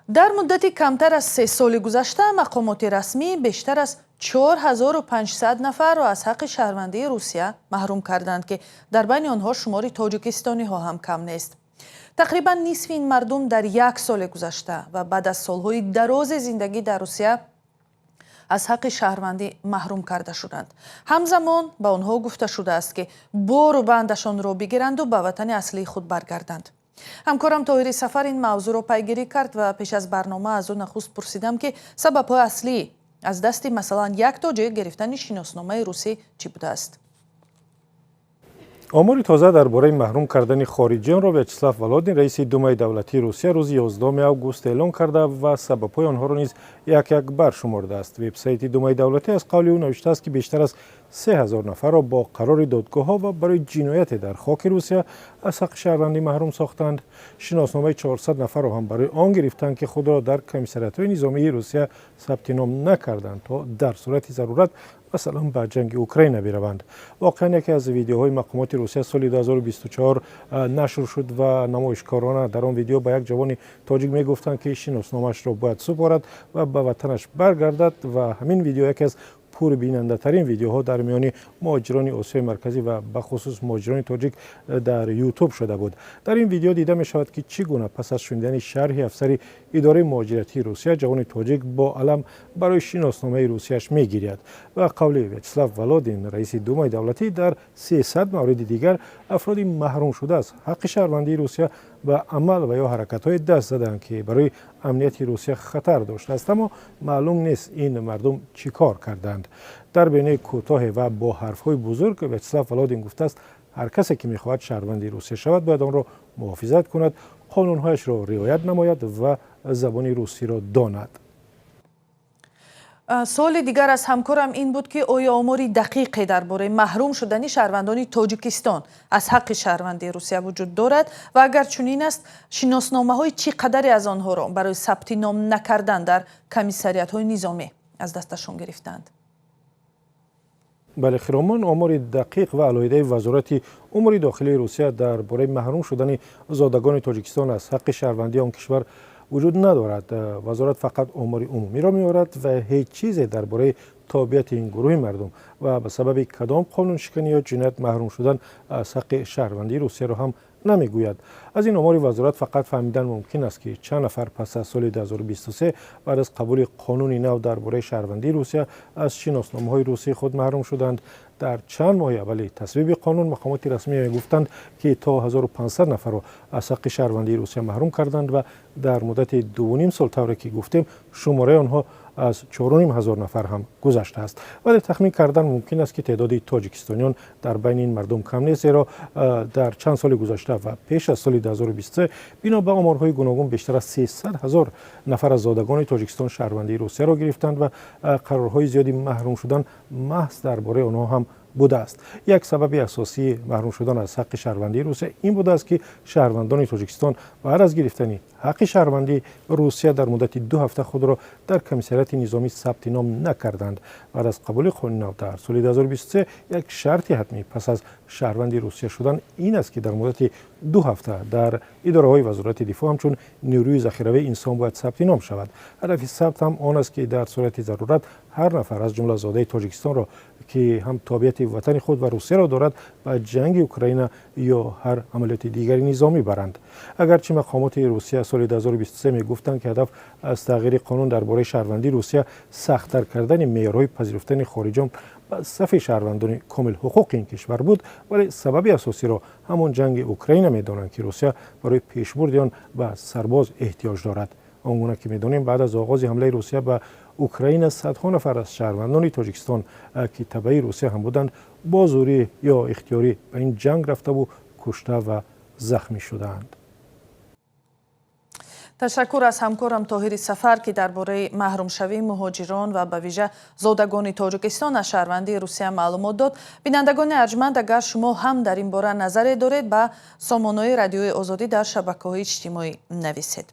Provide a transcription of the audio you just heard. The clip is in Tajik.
Дар муддати камтар аз 3 соли гузашта мақомоти расмӣ бештар аз 4500 нафарро аз ҳаққи шаҳрвандии Русия маҳрум карданд, ки дар байни онҳо шумори тоҷикистониҳо ҳам кам нест. Тақрибан нисфи ин мардум дар як соли гузашта ва баъд аз солҳои дарози зиндагӣ дар Русия аз ҳаққи шаҳрвандӣ маҳрум карда шуданд. Ҳамзамон ба онҳо гуфта шудааст, ки бору бандашонро бигиранду ба ватани аслии худ баргарданд. Ҳамкорам Тоҳири Сафар ин мавзӯъро пайгирӣ кард ва пеш аз барнома аз ӯ нахуст пурсидам, ки сабабҳои аслӣ аз дасти, масалан, як тоҷик гирифтани шиносномаи русӣ чӣ будааст. Омори тоза дар бораи маҳрум кардани хориҷиёнро Вячеслав Володин, раиси Думаи давлатии Русия, рӯзи 11 август эълон карда ва сабабҳои онҳоро низ як як баршумордааст. Вебсайти Думаи давлатӣ аз қавли ӯ навиштааст, ки бештар аз 3000 нафарро бо қарори додгоҳҳо ва барои ҷинояте дар хоки Русия аз ҳаққи шаҳрвандӣ маҳрум сохтанд. Шиносномаи 400 нафарро ҳам барои он гирифтанд, ки худро дар комиссариятҳои низомии Русия сабти ном накарданд, то дар сурати зарурат, масалан, ба ҷанги Украина бираванд. Воқеан, яке аз видеоҳои мақомоти Русия соли 2024 нашр шуд ва намоишкорона дар он видео ба як ҷавони тоҷик мегуфтанд, ки шиносномаашро бояд супорад ва ба ватанаш баргардад. Ва ҳамин видео яке аз пурбинандатарин видеоҳо дар миёни муҳоҷирони Осиёи Марказӣ ва бахусус муҳоҷирони тоҷик дар Ютуб шуда буд. Дар ин видео дида мешавад, ки чӣ гуна пас аз шунидани шарҳи афсари идораи муҳоҷиратии Русия ҷавони тоҷик бо алам барои шиносномаи русияш мегиряд. Ба қавли Вячеслав Володин, раиси Думаи давлатӣ, дар 300 мавриди дигар афроди маҳрумшуда аз ҳаққи шаҳрвандии Русия ба амал ва ё ҳаракатҳое даст заданд, ки барои амнияти Русия хатар доштааст, аммо маълум нест, ин мардум чӣ кор карданд. Дар баёнияи кӯтоҳе ва бо ҳарфҳои бузург Вячеслав Володин гуфтааст, ҳар касе ки мехоҳад шаҳрванди Русия шавад, бояд онро муҳофизат кунад, қонунҳояшро риоят намояд ва забони русиро донад. Суоли дигар аз ҳамкорам ин буд, ки оё омори дақиқе дар бораи маҳрум шудани шаҳрвандони Тоҷикистон аз ҳаққи шаҳрвандии Русия вуҷуд дорад ва агар чунин аст, шиносномаҳои чӣ қадаре аз онҳоро барои сабти ном накардан дар комиссариятҳои низомӣ аз дасташон гирифтаанд. Бале, Хиромон, омори дақиқ ва алоҳидаи Вазорати умури дохилии Русия дар бораи маҳрум шудани зодагони Тоҷикистон аз ҳаққи шаҳрвандии он кишвар вуҷуд надорад. Вазорат фақат омори умумиро меорад ва ҳеҷ чизе дар бораи тобеияти ин гурӯҳи мардум ва ба сабаби кадом қонуншиканӣ ё ҷиноят маҳрум шудан аз ҳаққи шаҳрвандии Русияро ҳам намегӯяд. Аз ин омори вазорат фақат фаҳмидан мумкин аст, ки чанд нафар пас аз соли 2023, баъд аз қабули қонуни нав дар бораи шаҳрвандии Русия, аз шиносномаҳои русии худ маҳрум шуданд. Дар чанд моҳи аввали тасвиби қонун мақомоти расмӣ мегуфтанд, ки то 1500 нафарро аз ҳаққи шаҳрвандии Русия маҳрум карданд ва дар муддати 2,5 сол, тавре ки гуфтем, шумораи онҳо аз 4500 нафар ҳам гузаштааст. Вале тахмин кардан мумкин аст, ки теъдоди тоҷикистониён дар байни ин мардум кам нест, зеро дар чанд соли гузашта ва пеш аз соли 2023, бино ба оморҳои гуногун, бештар аз 300 ҳазор нафар аз зодагони Тоҷикистон шаҳрвандии Русияро гирифтанд ва қарорҳои зиёди маҳрум шудан маҳз дар бораи онҳо ҳам будааст. Як сабаби асосии маҳрум шудан аз ҳаққи шаҳрвандии Русия ин будааст, ки шаҳрвандони Тоҷикистон баъд аз гирифтани ҳаққи шаҳрвандии Русия дар муддати 2 ҳафта худро дар комиссариати низомӣ сабти ном накарданд. Баъд аз қабули қонуни нав дар соли 2023 як шарти ҳатмӣ пас аз шаҳрванди Русия шудан ин аст, ки дар муддати 2 ҳафта дар идораҳои Вазорати дифоъ ҳамчун нерӯи захиравӣ инсон бояд сабти ном шавад. Ҳадафи сабт ҳам он аст, ки дар сурати зарурат ҳар нафар, аз ҷумла зодаи Тоҷикистонро, ки ҳам тобеияти ватани худ ва Русияро дорад, ба ҷанги Украина ё ҳар амалиёти дигари низомӣ баранд. Агарчи мақомоти Русия соли 2023 мегуфтанд, ки ҳадаф аз тағйири қонун дар бораи шаҳрвандии Русия сахттар кардани меъёрҳои пазируфтани хориҷон ба сафи шаҳрвандони комилҳуқуқи ин кишвар буд, вале сабаби асосиро ҳамон ҷанги Украина медонанд, ки Русия барои пешбурди он ба сарбоз эҳтиёҷ дорад. Он гуна ки медонем, баъд аз оғози ҳамлаи Русия ба Украина садҳо нафар аз шаҳрвандони Тоҷикистон, ки табаи Русия ҳам буданд, бо зӯрӣ ё ихтиёрӣ ба ин ҷанг рафтаву кушта ва захмӣ шудаанд. Ташаккур аз ҳамкорам Тоҳири Сафар, ки дар бораи маҳрумшавии муҳоҷирон ва ба вижа зодагони Тоҷикистон аз шаҳрвандии Русия маълумот дод. Бинандагони арҷманд, агар шумо ҳам дар ин бора назаре доред, ба сомонаи Радиои Озодӣ дар шабакаҳои иҷтимоӣ нависед.